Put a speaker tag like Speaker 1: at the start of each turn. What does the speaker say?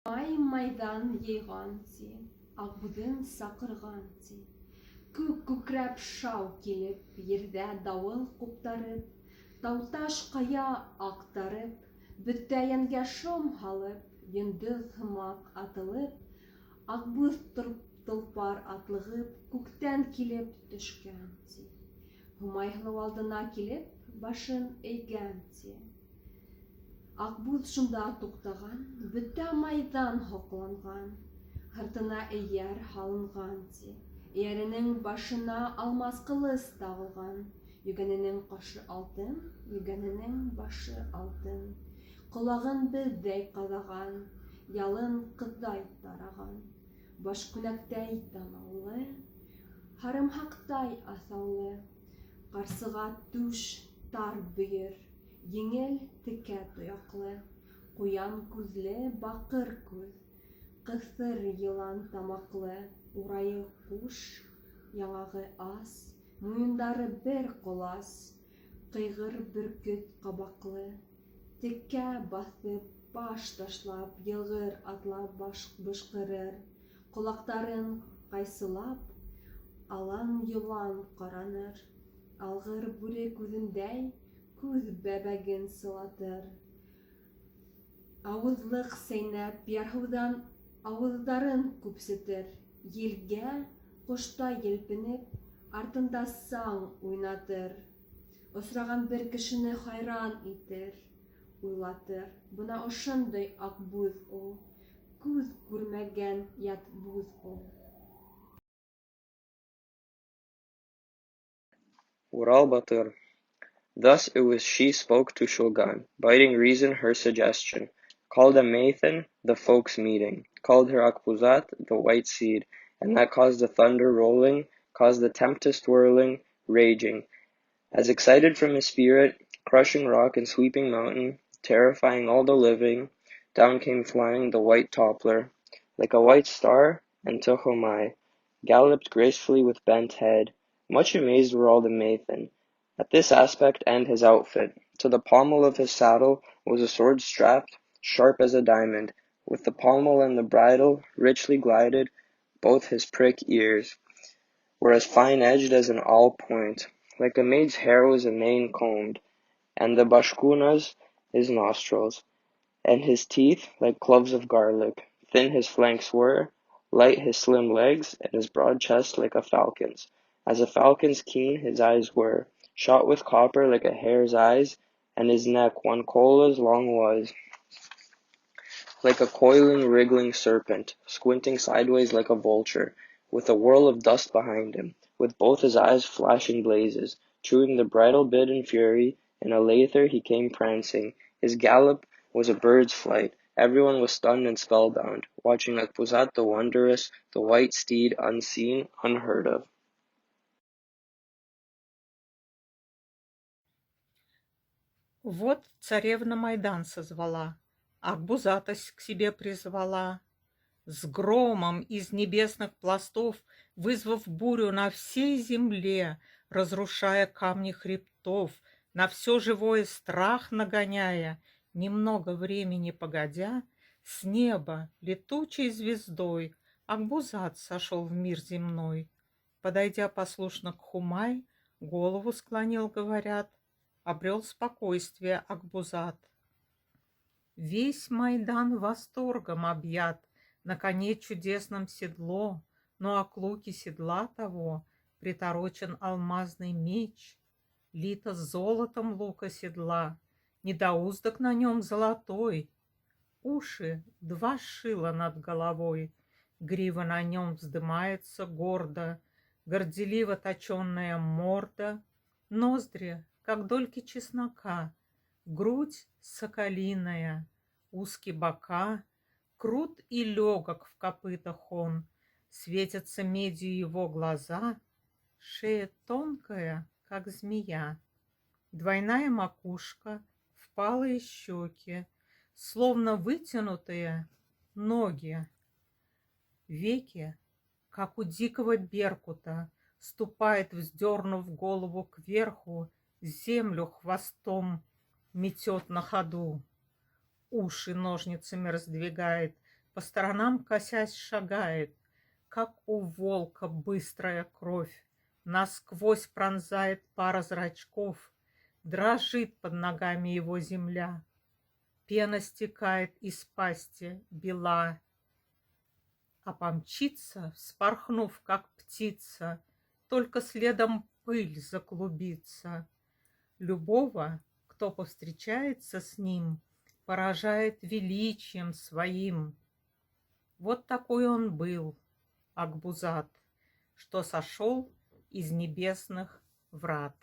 Speaker 1: Һомай майҙан йыйған, ти, Аҡбуҙын саҡырған, ти. Күк күкрәп, шау килеп, Ерҙә дауыл ҡуптарып, Тау-таш, ҡая аҡтарып, Бөтә йәнгә шом һалып, Йондоҙ һымаҡ атылып, Аҡбуҙ толпар атлығып, Күктән килеп төшкән, ти. Һомай һылыу алдына килеп, Башын эйгән, ти. Аҡбуҙ шунда туҡтаған, Бөтә майҙан һоҡланған, Һыртына эйәр һалынған, ти. Эйәренең башына алмас ҡылыс тағылған, Йүгәненең ҡашы алтын, Йүгәненең башы алтын. Ҡолағын беҙҙәй ҡаҙаған, Ялын ҡыҙҙай тараған. Баш күнәктәй танаулы, Һарымһаҡтай аҫаулы. Ҡарсыға түш, тар бөйөр, Еңел, текә тояҡлы. Ҡуян күҙле, баҡыр күҙ, Ҡыҫыр йылан тамаҡлы. Урайы ҡуш, яңағы ас, Муйындары бер ҡолас. Ҡыйғыр бөркөт ҡабаҡлы. Текә баҫып, баш ташлап, Йылғыр атлап бышҡырыр. Ҡолаҡтарын ҡайсылап, Алан-йолан ҡараныр. Алғыр бүре күҙендәй Күҙ бәбәген сылатыр. Ауыҙлыҡ сәйнәп, ярһыуҙан ауыҙҙарын күпсетер. Елгә ҡоштай елпенеп, Артында саң уйнатыр. Осраған бер кешене хайран итер, уйлатыр. Бына ошондай Аҡбуҙ ул, Күҙ күрмәгән ят буҙ ул.
Speaker 2: Урал Батыр. Thus it was she spoke to Shulgan, Biting reason her suggestion, Called a mathan, the folks' meeting, Called her Akbuzat, the white steed, And that caused the thunder rolling, Caused the tempest whirling, raging. As excited from his spirit, Crushing rock and sweeping mountain, Terrifying all the living, Down came flying the white toppler, Like a white star, and to Homai Galloped gracefully with bent head. Much amazed were all the mathan At this aspect and his outfit. To the pommel of his saddle was a sword strapped, sharp as a diamond; With the pommel and the bridle richly gilded, both his prick ears Were as fine edged as an awl point; like a maid's hair was a mane combed, And the bashkunas his nostrils, And his teeth like cloves of garlic; thin his flanks were, light his slim legs, and his broad chest like a falcon's; As a falcon's keen his eyes were, shot with copper like a hare's eyes, and his neck one colas long was, Like a coiling, wriggling serpent, squinting sideways like a vulture, With a whirl of dust behind him, with both his eyes flashing blazes, Chewing the bridle bit in fury, in a lather he came prancing, His gallop was a bird's flight; everyone was stunned and spellbound, Watching Akbuzat the wondrous, the white steed unseen, unheard of.
Speaker 3: Вот царевна майдан созвала, Акбузата к себе призвала. С громом из небесных пластов, Вызвав бурю на всей земле, Разрушая камни хребтов, На все живое страх нагоняя, Немного времени погодя, С неба летучей звездой Акбузат сошел в мир земной. Подойдя послушно к Хумай, Голову склонил, говорят, Обрел спокойствие Акбузат. Весь Майдан восторгом объят, На коне чудесном седло, Но к луке седла того Приторочен алмазный меч, Лито золотом лука седла, Недоуздок на нем золотой, Уши два шила над головой, Грива на нем вздымается гордо, Горделиво точенная морда, Ноздри, как дольки чеснока, Грудь соколиная, узкие бока, Крут и легок в копытах он, Светятся медью его глаза, Шея тонкая, как змея, Двойная макушка, впалые щеки, Словно вытянутые ноги, Веки, как у дикого беркута, Ступает, вздернув голову кверху, Землю хвостом метет на ходу. Уши ножницами раздвигает, По сторонам косясь шагает, как у волка быстрая кровь, насквозь пронзает пара зрачков, дрожит под ногами его земля. Пена стекает из пасти бела, а помчится, вспорхнув, как птица, только следом пыль заклубится. Любого, кто повстречается с ним, поражает величием своим. Вот такой он был, Акбузат, что сошел из небесных врат.